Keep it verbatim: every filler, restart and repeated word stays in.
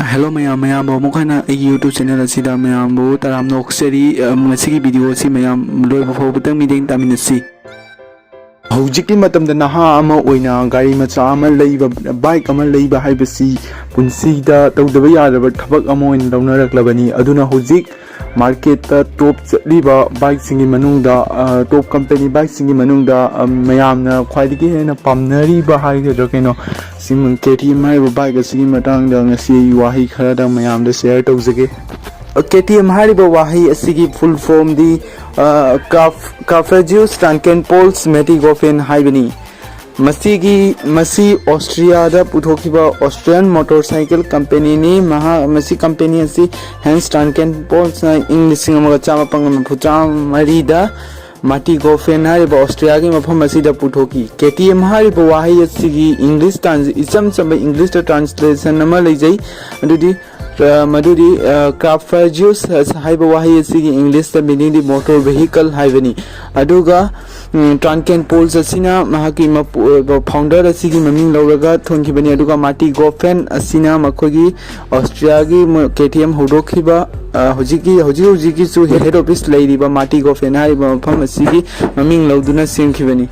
Hello ꯃꯌꯥꯝ, ꯃꯌꯥꯝꯕꯨ ꯑꯃꯨꯛ ꯍꯟꯅ ꯑꯩꯒꯤ YouTube ꯆꯦꯅꯦꯜ ꯑꯁꯤꯗ ꯃꯌꯥꯝꯕꯨ ꯇꯔꯥꯝꯅ ꯑꯣꯛꯆꯔꯤ꯫ ꯑ, ꯉꯁꯤꯒꯤ ꯚꯤꯗꯤꯑꯣ ꯑꯁꯤ ꯃꯌꯥꯝ ꯂꯣꯏꯕ ꯐꯥꯎꯕꯗꯪ ꯃꯤꯠꯌꯦꯡ ꯇꯥꯃꯤꯟꯅꯁꯤ꯫ ꯍꯧꯖꯤꯛꯀꯤ ꯃꯇꯝꯗ ꯅꯍꯥ ꯑꯃ ꯑꯣꯏꯅ ꯒꯥꯔꯤ ꯃꯆꯥ ꯑꯃ ꯂꯩꯕ, ꯕꯥꯏꯛ ꯑꯃ ꯂꯩꯕ ꯍꯥꯏꯕꯁꯤ ꯄꯨꯟꯁꯤꯗ ꯇꯧꯗꯕ ꯌꯥꯗꯕ ꯊꯕꯛ ꯑꯃ ꯑꯣꯏꯅ ꯂꯧꯅꯔꯛꯂꯕꯅꯤ꯫ ꯑꯗꯨꯅ ꯍꯧꯖꯤꯛ ꯃꯥꯔꯀꯦꯠꯇ ꯇꯣꯞ ꯆꯠꯂꯤꯕ ꯕꯥꯏꯛꯁꯤꯡꯒꯤ ꯃꯅꯨꯡꯗ, ꯑ, ꯇꯣꯞ ꯀꯝꯄꯦꯅꯤ ꯕꯥꯏꯛꯁꯤꯡꯒꯤ ꯃꯅꯨꯡꯗ, ꯑ, ꯃꯌꯥꯝꯅ ꯈ꯭ꯋꯥꯏꯗꯒꯤ ꯍꯦꯟꯅ ꯄꯥꯝꯅꯔꯤꯕ ꯍꯥꯏꯒꯗ꯭ꯔꯥ ꯀꯩꯅꯣ, ꯁꯤ ꯀꯦ ꯇꯤ ꯑꯦꯝ ꯍꯥꯏꯔꯤꯕ ꯕꯥꯏꯛ ꯑꯁꯤꯒꯤ ꯃꯇꯥꯡꯗ ꯉꯁꯤ ꯑꯩ ꯋꯥꯍꯩ ꯈꯔꯗꯪ ꯃꯌꯥꯝꯗ ꯁꯤꯌꯔ ꯇꯧꯖꯒꯦ꯫ ꯀꯦ ꯇꯤ ꯑꯦꯝ ꯍꯥꯏꯔꯤꯕ ꯋꯥꯍꯩ ꯑꯁꯤꯒꯤ ꯐꯨꯜ ꯐꯣꯝꯗꯤ, ꯑ, ꯀꯥꯐ-, ꯀꯥꯐ꯭ꯔꯦꯖꯤꯌꯨꯁ ꯇ꯭ꯔꯥꯟꯀꯦꯟ ꯄꯣꯜꯁ ꯃꯦꯇꯤꯒꯣꯐꯦꯟ ꯍꯥꯏꯕꯅꯤ꯫ ꯃꯁꯤꯒꯤ, ꯃꯁꯤ ꯑꯣꯁꯇ꯭ꯔꯤꯌꯥꯗ ꯄꯨꯊꯣꯛꯈꯤꯕ ꯑꯣꯁꯇ꯭ꯔꯤꯌꯥꯟ ꯃꯣꯇꯣꯔ ꯁꯥꯏꯀꯜ ꯀꯝꯄꯦꯅꯤꯅꯤ꯫ ꯃꯍꯥꯛ, ꯃꯁꯤ ꯀꯝꯄꯦꯅꯤ ꯑꯁꯤ ꯍꯦꯟꯁ ꯇ꯭ꯔꯥꯟꯀꯦꯟ ꯄꯣꯜꯁꯅ ꯏꯪ ꯂꯤꯁꯤꯡ ꯑꯃꯒ ꯆꯥꯃꯥꯄꯟꯒ ꯃꯔꯤꯐꯨ ꯃꯔꯤꯗ ꯃꯥꯇꯤꯒꯣꯐꯦꯟ ꯍꯥꯏꯔꯤꯕ ꯑꯣꯁꯇ꯭ꯔꯤꯌꯥꯒꯤ ꯃꯐꯝ ꯑꯁꯤꯗ ꯄꯨꯊꯣꯛꯈꯤ꯫ ꯀꯦ ꯇꯤ ꯑꯦꯝ ꯍꯥꯏꯔꯤꯕ ꯋꯥꯍꯩ ꯑꯁꯤꯒꯤ ꯏꯪꯂꯤꯁ ꯇ꯭ꯔꯥꯟꯁ-, ꯏꯆꯝ ꯆꯝꯕ ꯏꯪꯂꯤꯁꯇ ꯇ꯭ꯔꯥꯟꯁꯂꯦꯁꯟ ꯑꯃ ꯂꯩꯖꯩ꯫ ꯑꯗꯨꯗꯤ, ꯑ, ꯃꯗꯨꯗꯤ, ꯑ, ꯀꯥꯐ꯭ꯔꯦꯖꯤꯌꯨꯁ ꯍꯥꯏꯕ ꯋꯥꯍꯩ ꯑꯁꯤꯒꯤ ꯏꯪꯂꯤꯁꯇ ꯃꯤꯅꯤꯡꯗꯤ ꯃꯣꯇꯣꯔ ꯚꯦꯍꯤꯀꯜ ꯍꯥꯏꯕꯅꯤ꯫ ꯑꯗꯨꯒ, ꯎꯝ, ꯇ꯭ꯔꯥꯟꯀꯦꯟ ꯄꯣꯜꯁ ꯑꯁꯤꯅ ꯃꯍꯥꯛꯀꯤ ꯃꯄꯨ-, ꯑ, ꯐꯥꯎꯟꯗꯔ ꯑꯁꯤꯒꯤ ꯃꯃꯤꯡ ꯂꯧꯔꯒ ꯊꯣꯟꯈꯤꯕꯅꯤ꯫ ꯑꯗꯨꯒ ꯃꯥꯇꯤꯒꯣꯐꯦꯟ ꯑꯁꯤꯅ ꯃꯈꯣꯏꯒꯤ ꯑꯣꯁꯇ꯭ꯔꯤꯌꯥꯒꯤ ꯃ-, ꯀꯦ ꯇꯤ ꯑꯦꯝ ꯍꯧꯗꯣꯛꯈꯤꯕ, ꯑ, ꯍꯧꯖꯤꯛꯀꯤ, ꯍꯧꯖꯤꯛ ꯍꯧꯖꯤꯛꯀꯤꯁꯨ ꯍꯦ-, ꯍꯦꯗ ꯑꯣꯐꯤꯁ ꯂꯩꯔꯤꯕ ꯃꯥꯇꯤꯒꯣꯐꯦꯟ ꯍꯥꯏꯔꯤꯕ ꯃꯐꯝ ꯑꯁꯤꯒꯤ ꯃꯃꯤꯡ ꯂꯧꯗꯨꯅ ꯁꯦꯝꯈꯤꯕꯅꯤ꯫